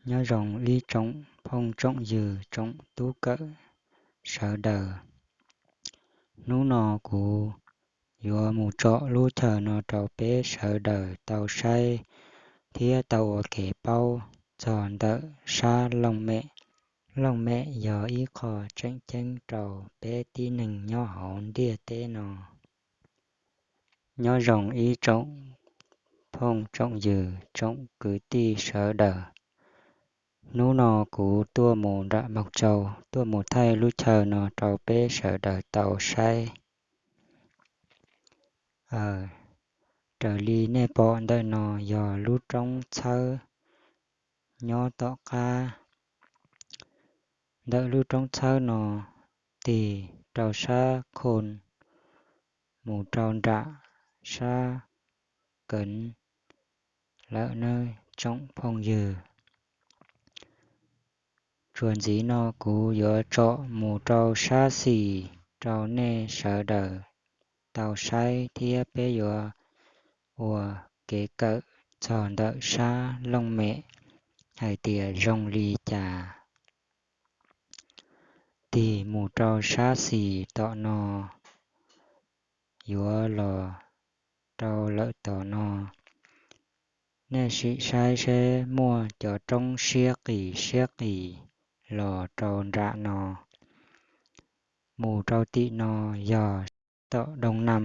Nyob zoo ib tsoom phooj tsoom ywg tsoom tub kawm sawv daws. Hnub no kuv yuav mus tsom lub chaw no rau peb sawv daws tau saib thiab tau ua kev paub txog ntawm sab looj mem. Looj mem yog ib qho tseem ceeb rau peb tib neeg nyob hauv ntiaj teb no. Nyob zoo ib tsoom phooj tsoom ywg tsoom kwv tij sawv daws. Hnub no kuv tuaj mus nram Moog Tsau, tuaj mus thaij lub chaw no rau peb sawv daws tau saib. Raws li nej pom ntawm no yog lub roob txhawb nyob tom qab. Ntawm lub roob txhawb no tig rau sab Khoo, mus rau nram sab Keev lawm nawb tsoom phooj ywg. Txuas ntxiv no kuv yuav tsom mus rau sab xis rau nej sawv daws tau saib thiab peb yuav ua kev kawm txog ntawm sab looj mem hais tias zoo li cas. Tig mus rau sab xis tom no, yuav los rau lawm tom no. Nej sim saib seb muaj cov roob siab qis siab qis los rau nram no. Mus rau tim no yog sab tom Doo Nam,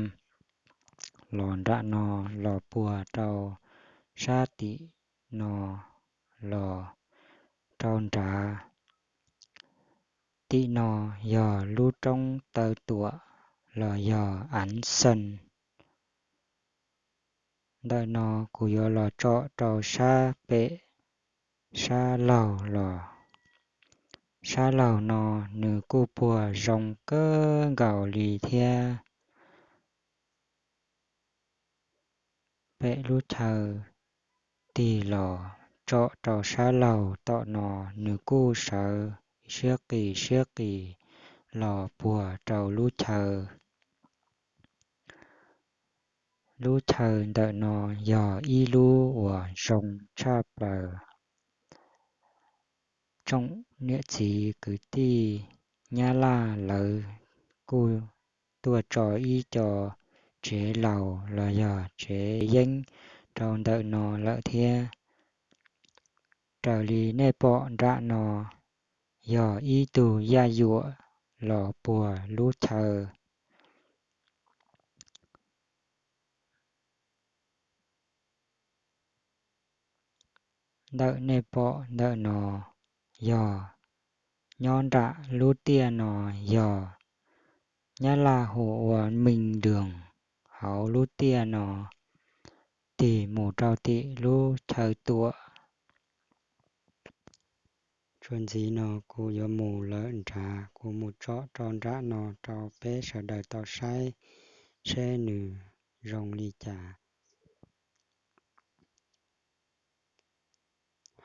los nram no los puag rau sab tim no los rau nrad. Tim no yog lub roob taw tuam los yog Av Xees. Ntawm no kuv yuav los tsom rau sab pem sab laug los. Sab laug no nws kuj puag zoo kawg nkaus li thiab. Pem lub chaw tig los tsom rau sab laug tom no nws kuj sawv siab qis siab qis los puag rau lub chaw. Lub chaw ntawm no yog ib lub uas zoo tshaj plaws. Tsoom niam txiv kwv tij Nyab Laj lawv kuj tuaj tso ib co tsev laus los yog tsev yeeb rau ntawm no lawm thiab. Raws li nej pom nram no yog ib tug yaj yuam los puag lub chaw. Ntawm nej pom ntawm no yog nyob nram lub tiaj no yog Nyab Laj hu ua Mees Doos. Hauv lub tiaj no tig mus rau tim lub chaw tuam. Txuas ntxiv no kuv yuav mus lawm nrad, kuv mus tsom rau nram no rau peb sawv daws tau saib seb nws zoo li cas.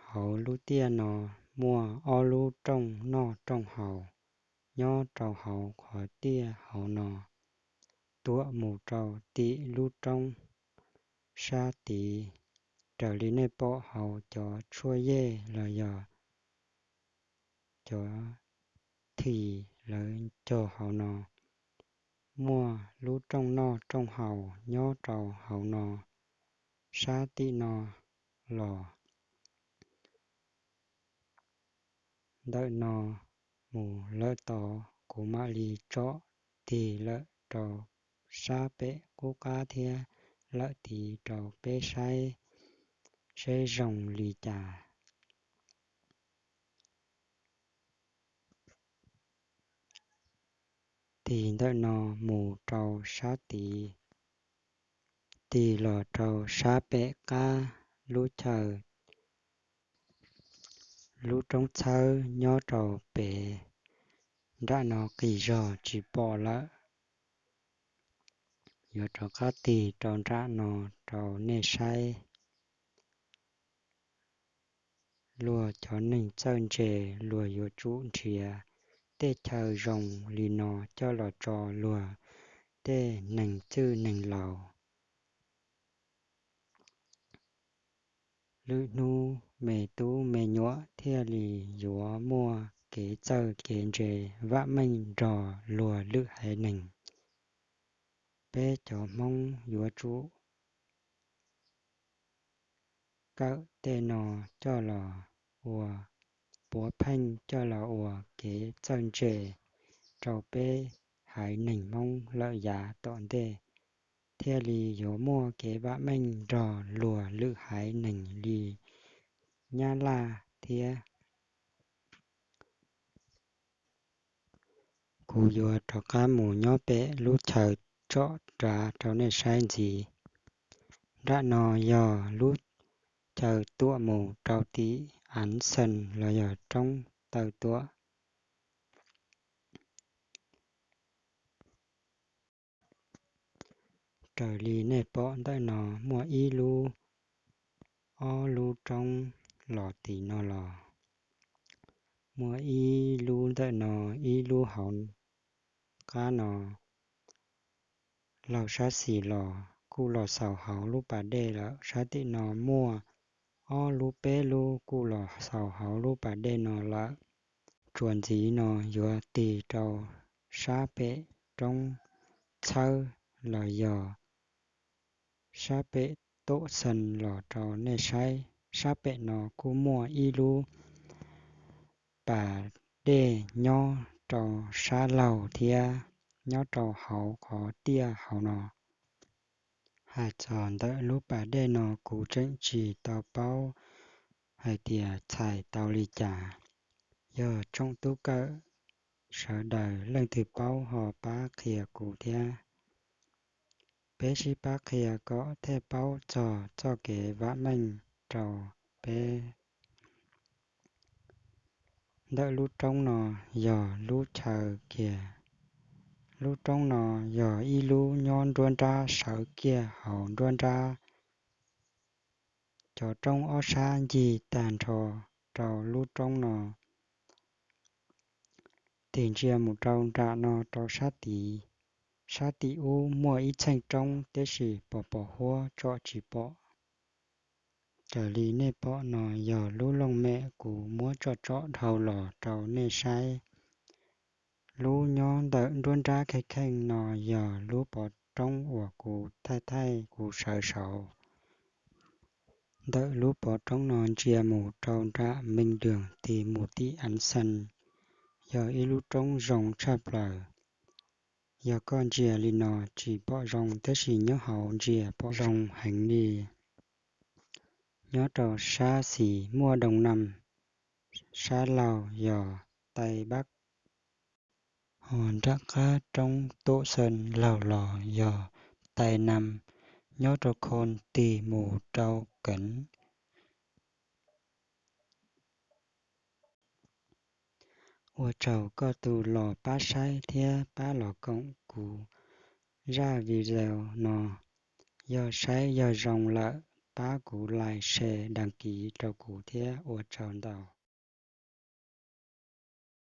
Hauv lub tiaj no muaj ob lub rooj noj rooj haus nyob rau hauv qhov tiaj hauv no, tuam mus rau tim lub roob sab tid. Raws li nej pom hauv cov tshuaj yej los yog cov thim lawv cog hauv no, muaj lub rooj noj rooj haus nyob rau hauv no, sab tim no los. Ntawm no mus lawm tod kuv mam li tsom tig lawm rau sab pem qub qab thiab lawm tid rau peb saib seb zoo li cas. Tig ntawm no mus rau sab tid, tig los rau sab pem qab lub chaw, lub roob txhawb nyob rau pem. Nram no qis zog tsis pom lawm. Yuav rov qab tig rau nram no rau nej saib. Luag cov neeg txawj ntse luag yuav tsum nrhiav tej chaw zoo li no coj los tso luag tej neeg txwj neeg laus. Lwm hnub me tub me nyuam thiaj li yuav muaj kev txawj kev ntse vam meej nrog luag lwm haiv neeg. Peb cov Hmoob yuav tsum kawm tej no coj los ua puav pheej, coj los ua kev txawj ntse rau peb haiv neeg Hmoob lawm yav tom ntej, thiaj li yuav muaj kev vam meej nrog luag lwm haiv neeg li Nyab Laj thiab. Kuv yuav rov qab mus nyob pem lub chaw tsom rav rau nej saib ntxiv. Nram no yog lub chaw tuam mus rau tim Aeev Xees los yog roob taw tuam. Raws li nej pom ntawm no muaj ib lub, ob lub roob los tim no los, muaj ib lub ntawm no, ib lub hauv qab no. Laug sab xis los kuj los xaus hauv lub pas dej lawm. Sab tim no muaj ob lub peb lub kuj los xaus hauv lub pas dej no lawm. Tsuas ntxiv no yuav tig rau sab pem roob txhawb los yog sab pem tuam xees los rau nej saib. Sab pem no kuj muaj ib lub pas dej nyob rau sab laug thiab, nyob rau hauv qhov tiaj hauv no. Hais txog ntawm lub pas dej no kuv tseem tsis tau paub hais tias txhais tau li cas. Yog tsoom tub kawm sawv daws leej twg paub ho pab qhia kuv thiab. Peb sib pab qhia kom thiaj paub txog txoj kev vam meej rau peb. Ntawm lub roob no yog lub chaw kiag. Lub roob no yog ib lub nyob nruab nrab sawv kiag hauv nruab nrab. Cov roob ob sab ncig tag nrho rau lub roob no. Tig ntsia mus rau nram no rau sab tid, sab tim ub muaj ib txheej roob tab sis pos pos huab tsom tsis pom. Raws li nej pom no yog lub looj mem kuv muab tsom tsom dhau los rau nej saib. Lub nyob ntawm nruab nrab kheej kheej no yog lub pov roob uas kuv thaij thaij kuv sawv saud. Ntawm lub pov roob no ntsia mus rau nram Meej Dwm tig mus tim Aeev Xees, yog ib lub roob zoo tshaj plaws. Yog koj ntsia li no tsis pom zoo tab sis nyob hauv ntsia pom zoo heev li. Nyob rau sab xis muaj Doo Nam, sab laug yog Tây Bắc, ho nram qab roob Tuam Xees laug los yog Tây Nam, nyob rau khon tig mus rau keev. Ua tsaug koj tus los pab saib thiab pab los koom kuv zaj video no. Yog saib yog zoo lawm pab kuv like, share, đăng ký rau kuv thiab, ua tsaug ntau.